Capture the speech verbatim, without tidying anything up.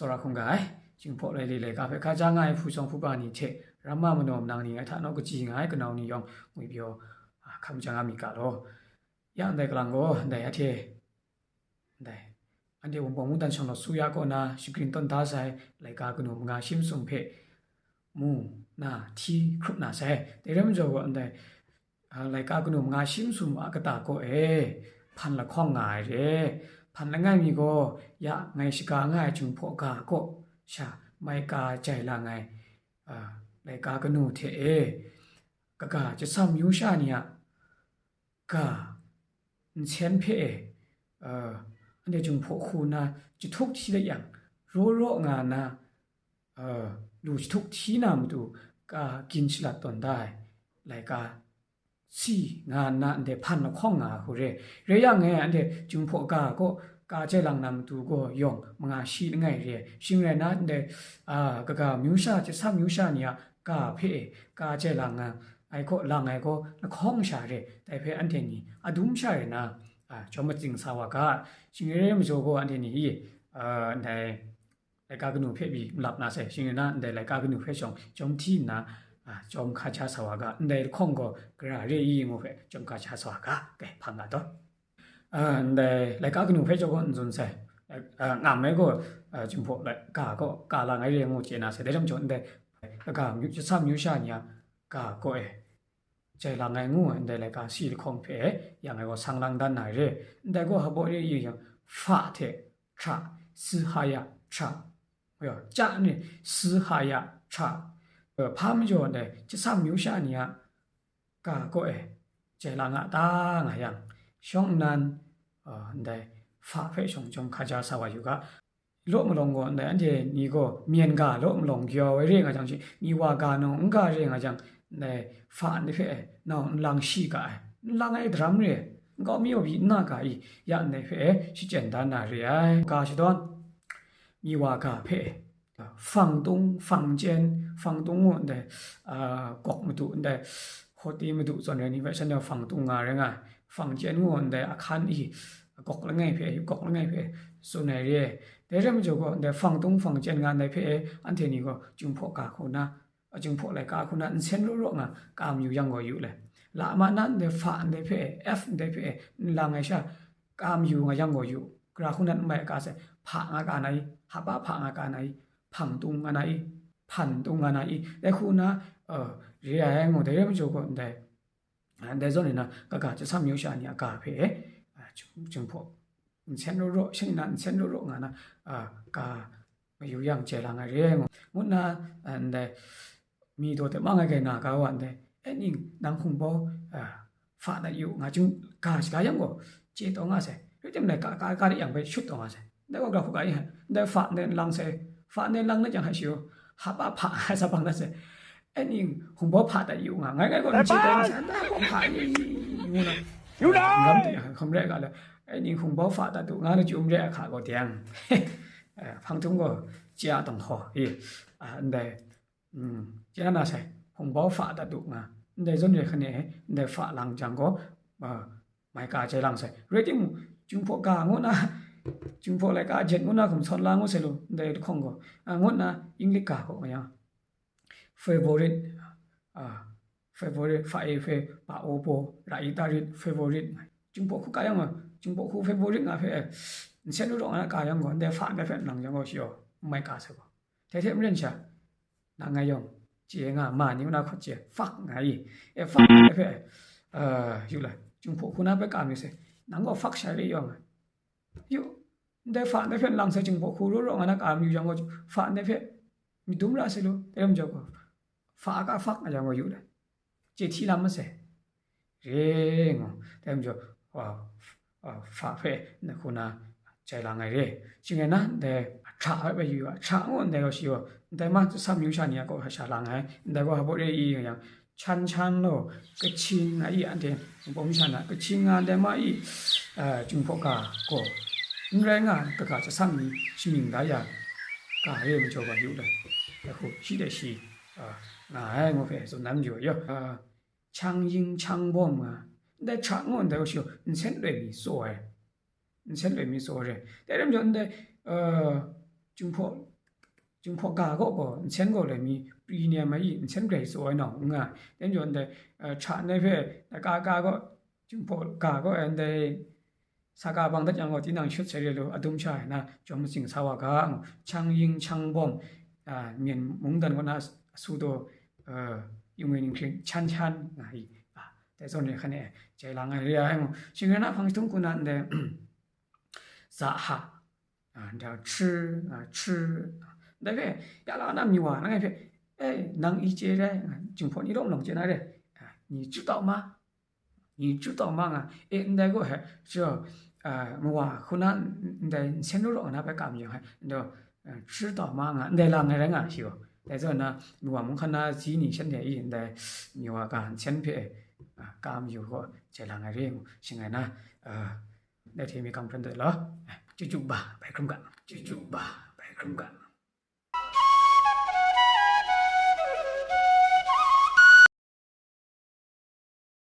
Tsawra hkungga ai, Jinghpaw Laili laika hpe hkaja nga ai hpu shawng hpuba ni hte ramma manaw manang ni ngai hta naw kaji nga ai kanau ni yawng ngwipyaw, a, hkam jang a myit ga law. Ya ndai kalang gaw, ndai ahte, ndai, anhte Wunpawng mungdan shawng law Suya kaw na shagrin tawn da sai laika kanu manga shi masum hpe mu na hti hkrup na sai. Dai rai majaw gaw, ndai, a, laika kanu manga shi masum a kata kaw e hpan lahkawng nga ai re. Hpan langai mi gaw, ya ngai shaga nga ai Jinghpaw ga kaw sha mai ka jai lang ai, a, laika kanu hte e, kaga chyasam myu sha ni a ga nsen hpe e, a, anhte Jinghpaw hku na jahtuk hti dat yang, raw raw nga na, a, lu jahtuk hti na matu, ka gin shalat tawn da ai laika si nga nna ndai hpan lahkawng nga ai hku re. Rai yang e, anhte Jinghpaw ga kaw ka jai lang na matu gaw yawng manga shi langai re. Shing rai na, ndai, a, kaga myu sha, chyasam myu sha ni a ga hpe e ka jai lang nga ai kaw, lang ai gaw lahkawng sha re. Dai hpe anhte ni a dum sha rai na, a, jawm matsing sa wa ga. Shing rai majaw gaw anhte ni i, a, ndai laika kanu hpe pyi malap na sai, shing rai na, ndai laika kanu hpe shawng jawm hti nna, a, jawm hkaja sa wa ga, ndai lahkawng gaw gara re i ngu hpe jawm hkaja sa wa ga, kai, hpang ga taw. A, ndai laika kanu hpe jaw gaw n tsun sai, a, ngam ai gaw, a, Jinghpaw laika kaw ka lang ai re ngu chye na sai, dai lam jaw ndai kaga myu, chyasam myu sha ni a ga kaw e jai lang ai ngu ai ndai laika si lahkawng hpe yang ai gaw sang lang dan na ai re. Ndai gaw hpa baw re i yang, hpa hte htra, si ha ya htra, ya, ca ni, si ha ya htra, hpa majaw ndai chyasam myu sha ni a ga kaw e jai lang a ta nga yang, shawng nnan, a, ndai hpa hpe shawng jawm hkaja sa wa yu ga. Law malawng gaw, ndai anhte ni gaw myen ga law malawng gyau ai re nga jang shi, mi wa ga nau n ga re nga jang, ndai hpa ndai hpe nau n lang shi ga ai, n lang ai daram re, nkau mi wa pyi n na ga i, ya ndai hpe shachyen da na re ai. Ga shadawn, mi wa ga hpe, fangtung, fangchyen, fangtung ngu ndai, a, gawk madu, ndai hkawti madu zawn ai ni hpe shanhte fangtung nga rai nga ai, fangchyen ngu ndai ahkan i, gawk langai hpe, gawk langai hpe tsun ai re ai. Dai rai majaw gaw, ndai fangtung fangchyen nga ndai hpe e, anhte ni gaw Jinghpaw ga hku na, Jinghpaw laika hku na nsen raw raw nga ka mayu yang gaw yu le. La ma na ndai hpa ndai hpe e, f ndai hpe e, n lang ai sha, ka mayu nga yang gaw yu. Gara hku na n mai ka sai, hpa nga ka na i, hpa hpa nga ka na i, hpang tung nga na i, hpan tung nga na i, dai hku na, a, re ai ngu, dai rai majaw gaw ndai, a, ndai zawn ni na, kaga chyasam myu sha ni a ga hpe, a, Jing-, Jinghpaw nsen raw raw, shani na nsen raw raw nga na, a, ga mayu yang jai lang ai re ai ngu, ngu nna, a, ndai mi daw hte mang ai gai na ga wa ndai, e ning, nang hpungbau, a, hpa dat yu nga, Jing-, ga shaga yang gaw, chye taw nga sai, rai timung, ndai ka, ka, ka de yang bai shut taw nga sai, ndai gaw gara hku ga i, ndai hpa ndai n lang sai, hpa ndai n lang na jang hta shi gaw, hpa hpa nga ai sa bang dat sai, e ning, hpungbau hpa dat yu nga, ngai, ngai gaw n chye taw nga sai, ndai gaw hpa i, ngu na. Yu na! N ram de, hkam re ai ga le, e ning hpungbau hpa dat du nga na chyu n re ai hka gaw deng. Eh, hpang htum gaw, chye a dang hkaw, i, a, ndai, mm, chye na na sai, hpungbau hpa dat du nga, ndai zawn re hkane, ndai hpa lang jang gaw, a, mai ka jai lang sai. Rai timung, Jinghpaw ga ngu na, Jinghpaw laika jet ngu na hkum sawn la ngu sai lu, ndai lahkawng gaw, a, ngu na, English ga gaw nga yang, favorite, a, favorite, fa e fe, pa o po, ra i ta rit, favorite. Jinghpaw hku ka yang gaw, Jinghpaw hku favorite nga hpe, nsen lu rawng nga na ka yang gaw, ndai fa ndai hpe nlang yang gaw shi gaw, n mai ka sai gaw. Hte hte maren sha, nang ngai yawng, chye nga, ma ni ngu na hkawt chye, fak nga i, e, fak ndai hpe, a, yu la, Jinghpaw hku na hpe ka mi sai, nang gaw fak sha re yawng, yu, ndai fa ndai hpe n lang sai, Jinghpaw hku raw raw nga na ka mayu yang gaw, fa ndai hpe myit dum ra sai lu, dai lam jau gaw, fa a ka fak nga yang gaw yu le, chye hti lam masai, re ngu, dai lam jau, wa, wa, fa hpe na hku na jai lang ai re. Shing rai na, ndai htra hpe bai yu, htra ngu ndai gaw shi gaw, ndai ma, tsam yu sha ni a kaw sha lang ai, ndai gaw hpa baw re i nga yang, ချမ်းချမ်းလို့ ကချင် nga i, anhte Wunpawng masha na, ကချင် nga ndai ma i, a, Jinghpaw ga gaw, n rai nga, kaga chyasam ni shamying da ya, ga re majaw ga yu le, dai hku shi dai shi, a, nga ai ngu hpe tsun dan majaw yaw, a, ချမ်းရင်း ချမ်းဘုံ nga, ndai htra ngu ndai gaw shi gaw, nsen loi mi tsaw ai, nsen loi mi tsaw ai re. Dai lam jaw ndai, a, Jinghpaw Jinghpaw ga gaw gaw, nsen gaw loi mi pri ni ai mai i, nsen grai tsaw ai nau n nga ai. Dai majaw ndai, eh, htra ndai hpe, ka ka gaw, Jinghpaw ga gaw ai ndai, sa ka bang dat yang gaw, tinang shut sai re lu, adum sha ai na, jawm matsing sa wa ga, ngu, chang ying, chang bawm, a, myen mungdan kaw na, asu daw, a, yung e ning hkring, chan chan, nga i, a, dai zawn re hkan e, jai lang ai re ai, ngu, shing rai na hpang jahtung hku na ndai, za ha, a, nda chir, a, chir, dai hpe, ya la na mi wa, na ngai hpe, e, nang i chye rai, a, Jinghpaw ni lawm lawm chye na re, a, ni chyu tau ma, ni chyu tau ma nga, e, ndai gaw he, cho, a, mawa hku na ndai nsen lu raw na bai kam yang hai, ndo, a, chyu tau ma nga, ndai lang ai rai nga shi gaw. Dai zawn na, mawa mung hkan na si ni shanhte i ndai, mawa ga nsen hpe, a, kam yu gaw, jai lang ai re ngu, shing ai na, a, dai hte mi kam hkran doi law, a, chyu chyu ba, bai hkrum ga, chyu chyu ba, bai hkrum ga.